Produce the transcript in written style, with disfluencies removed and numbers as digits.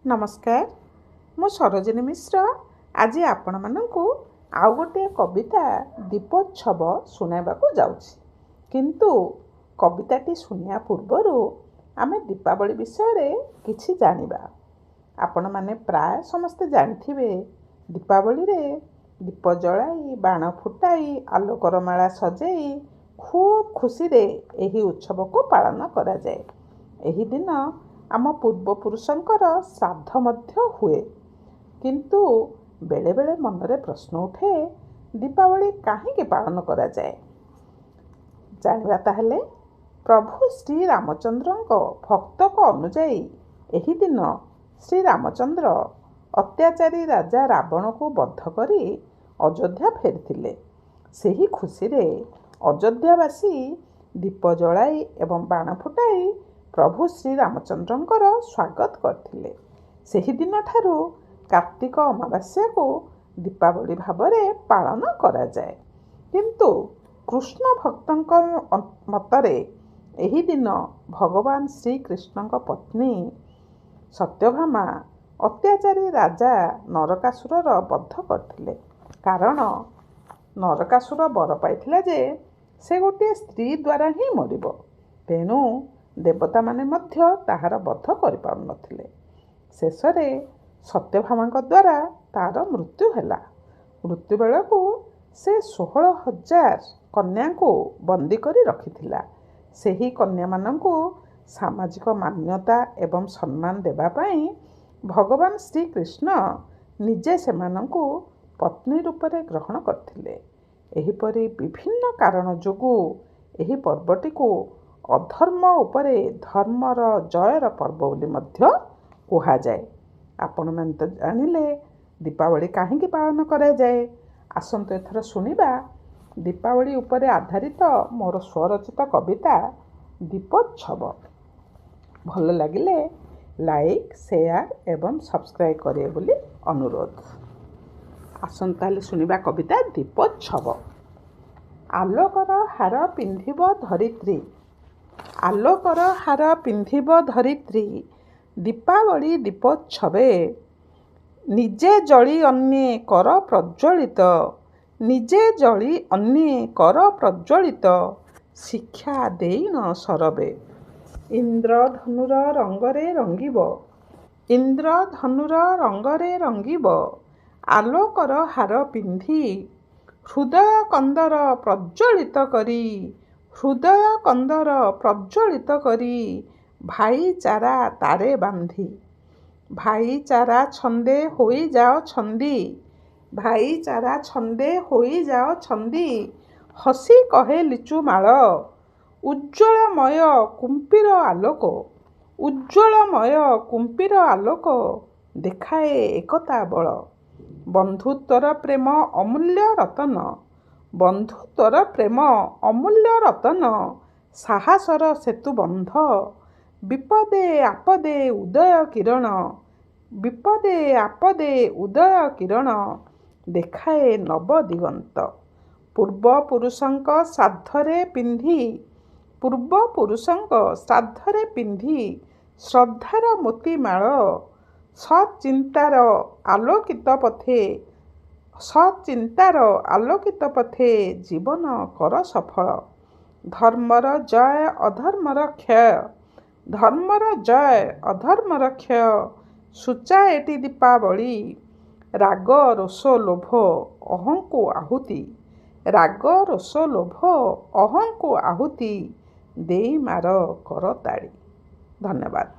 ନମସ୍କାର, ମୁଁ ସରୋଜିନୀ ମିଶ୍ର ଆଜି ଆପଣମାନଙ୍କୁ ଆଉ ଗୋଟିଏ କବିତା ଦୀପୋତ୍ସବ ଶୁଣାଇବାକୁ ଯାଉଛି। କିନ୍ତୁ କବିତାଟି ଶୁଣିବା ପୂର୍ବରୁ ଆମେ ଦୀପାବଳି ବିଷୟରେ କିଛି ଜାଣିବା। ଆପଣମାନେ ପ୍ରାୟ ସମସ୍ତେ ଜାଣିଥିବେ, ଦୀପାବଳିରେ ଦୀପ ଜଳାଇ, ବାଣ ଫୁଟାଇ, ଆଲୋକର ମାଳା ସଜେଇ ଖୁବ୍ ଖୁସିରେ ଏହି ଉତ୍ସବକୁ ପାଳନ କରାଯାଏ। ଏହି ଦିନ ଆମ ପୂର୍ବପୁରୁଷଙ୍କର ଶ୍ରାଦ୍ଧ ମଧ୍ୟ ହୁଏ। କିନ୍ତୁ ବେଳେବେଳେ ମନରେ ପ୍ରଶ୍ନ ଉଠେ, ଦୀପାବଳି କାହିଁକି ପାଳନ କରାଯାଏ? ଜାଣିବା ତାହେଲେ, ପ୍ରଭୁ ଶ୍ରୀରାମଚନ୍ଦ୍ରଙ୍କ ଭକ୍ତଙ୍କ ଅନୁଯାୟୀ ଏହି ଦିନ ଶ୍ରୀରାମଚନ୍ଦ୍ର ଅତ୍ୟାଚାରୀ ରାଜା ରାବଣକୁ ବଧ କରି ଅଯୋଧ୍ୟା ଫେରିଥିଲେ। ସେହି ଖୁସିରେ ଅଯୋଧ୍ୟାବାସୀ ଦୀପ ଜଳାଇ ଏବଂ ବାଣ ଫୁଟାଇ ପ୍ରଭୁ ଶ୍ରୀରାମଚନ୍ଦ୍ରଙ୍କର ସ୍ୱାଗତ କରିଥିଲେ। ସେହିଦିନଠାରୁ କାର୍ତ୍ତିକ ଅମାବାସ୍ୟାକୁ ଦୀପାବଳି ଭାବରେ ପାଳନ କରାଯାଏ। କିନ୍ତୁ କୃଷ୍ଣ ଭକ୍ତଙ୍କ ମତରେ ଏହି ଦିନ ଭଗବାନ ଶ୍ରୀକୃଷ୍ଣଙ୍କ ପତ୍ନୀ ସତ୍ୟଭାମା ଅତ୍ୟାଚାରୀ ରାଜା ନରକାସୁରର ବଧ କରିଥିଲେ। କାରଣ ନରକାସୁର ବର ପାଇଥିଲା ଯେ ସେ ଗୋଟିଏ ସ୍ତ୍ରୀ ଦ୍ୱାରା ହିଁ ମରିବ। ତେଣୁ ଦେବତାମାନେ ମଧ୍ୟ ତାହାର ବଧ କରିପାରୁନଥିଲେ। ଶେଷରେ ସତ୍ୟଭାମାଙ୍କ ଦ୍ୱାରା ତାର ମୃତ୍ୟୁ ହେଲା। ମୃତ୍ୟୁ ବେଳକୁ ସେ 16,000 କନ୍ୟାଙ୍କୁ ବନ୍ଦୀ କରି ରଖିଥିଲା। ସେହି କନ୍ୟାମାନଙ୍କୁ ସାମାଜିକ ମାନ୍ୟତା ଏବଂ ସମ୍ମାନ ଦେବା ପାଇଁ ଭଗବାନ ଶ୍ରୀକୃଷ୍ଣ ନିଜେ ସେମାନଙ୍କୁ ପତ୍ନୀ ରୂପରେ ଗ୍ରହଣ କରିଥିଲେ। ଏହିପରି ବିଭିନ୍ନ କାରଣ ଯୋଗୁଁ ଏହି ପର୍ବଟିକୁ ଅଧର୍ମ ଉପରେ ଧର୍ମର ଜୟର ପର୍ବ ବୋଲି ମଧ୍ୟ କୁହାଯାଏ। ଆପଣମାନେ ତ ଜାଣିଲେ ଦୀପାବଳି କାହିଁକି ପାଳନ କରାଯାଏ। ଆସନ୍ତୁ ଏଥର ଶୁଣିବା ଦୀପାବଳି ଉପରେ ଆଧାରିତ ମୋର ସ୍ୱରଚିତ କବିତା ଦୀପୋତ୍ସବ। ଭଲ ଲାଗିଲେ ଲାଇକ୍, ସେୟାର ଏବଂ ସବସ୍କ୍ରାଇବ୍ କରିବେ ବୋଲି ଅନୁରୋଧ। ଆସନ୍ତୁ ତାହେଲେ ଶୁଣିବା କବିତା ଦୀପୋତ୍ସବ। ଆଲୋକର ହାର ପିନ୍ଧିବ ଧରିତ୍ରୀ, ଆଲୋକର ହାର ପିନ୍ଧିବ ଧରିତ୍ରୀ ଦୀପାବଳି ଦୀପୋତ୍ସବେ। ନିଜେ ଜଳି ଅନ୍ୟେ କର ପ୍ରଜ୍ୱଳିତ, ନିଜେ ଜଳି ଅନ୍ୟେ କର ପ୍ରଜ୍ୱଳିତ, ଶିକ୍ଷା ଦେଇଣ ସରବେ। ଇନ୍ଦ୍ରଧନୁର ରଙ୍ଗରେ ରଙ୍ଗିବ, ଇନ୍ଦ୍ରଧନୁର ରଙ୍ଗରେ ରଙ୍ଗିବ ଆଲୋକର ହାର ପିନ୍ଧି, ହୃଦୟ କନ୍ଦର ପ୍ରଜ୍ୱଳିତ କରି, ହୃଦୟ କନ୍ଦର ପ୍ରଜ୍ୱଳିତ କରି ଭାଇଚାରା ତାରେ ବାନ୍ଧି। ଭାଇଚାରା ଛନ୍ଦେ ହୋଇଯାଅ ଛନ୍ଦି, ଭାଇଚାରା ଛନ୍ଦେ ହୋଇଯାଅ ଛନ୍ଦି, ହସି କହେ ଲିଚୁମାଳ। ଉଜ୍ଜ୍ୱଳମୟ କୁମ୍ପିର ଆଲୋକ, ଉଜ୍ଜ୍ୱଳମୟ କୁମ୍ପିର ଆଲୋକ ଦେଖାଏ ଏକତା ବଳ। ବନ୍ଧୁତ୍ୱର ପ୍ରେମ ଅମୂଲ୍ୟ ରତନ, ବନ୍ଧୁତ୍ୱର ପ୍ରେମ ଅମୂଲ୍ୟ ରତନ, ସାହସର ସେତୁବନ୍ଧ। ବିପଦେ ଆପଦେ ଉଦୟ କିରଣ, ବିପଦେ ଆପଦେ ଉଦୟ କିରଣ ଦେଖାଏ ନବ ଦିଗନ୍ତ। ପୂର୍ବପୁରୁଷଙ୍କ ଶ୍ରାଦ୍ଧରେ ପିନ୍ଧି, ପୂର୍ବପୁରୁଷଙ୍କ ଶ୍ରାଦ୍ଧରେ ପିନ୍ଧି ଶ୍ରଦ୍ଧାର ମୋତିମାଳ, ସତ୍ଚିନ୍ତାର ଆଲୋକିତ ପଥେ, ସତ୍ଚିନ୍ତାର ଆଲୋକିତ ପଥେ ଜୀବନ କର ସଫଳ। ଧର୍ମର ଜୟ ଅଧର୍ମର କ୍ଷୟ, ଧର୍ମର ଜୟ ଅଧର୍ମର କ୍ଷୟ ସୂଚାଏ ଏଟି ଦୀପାବଳି। ରାଗ ରୋଷ ଲୋଭ ଅହଂକୁ ଆହୁତି, ରାଗ ରୋଷ ଲୋଭ ଅହଂକୁ ଆହୁତି ଦେଇ ମାର କରତାଳି। ଧନ୍ୟବାଦ।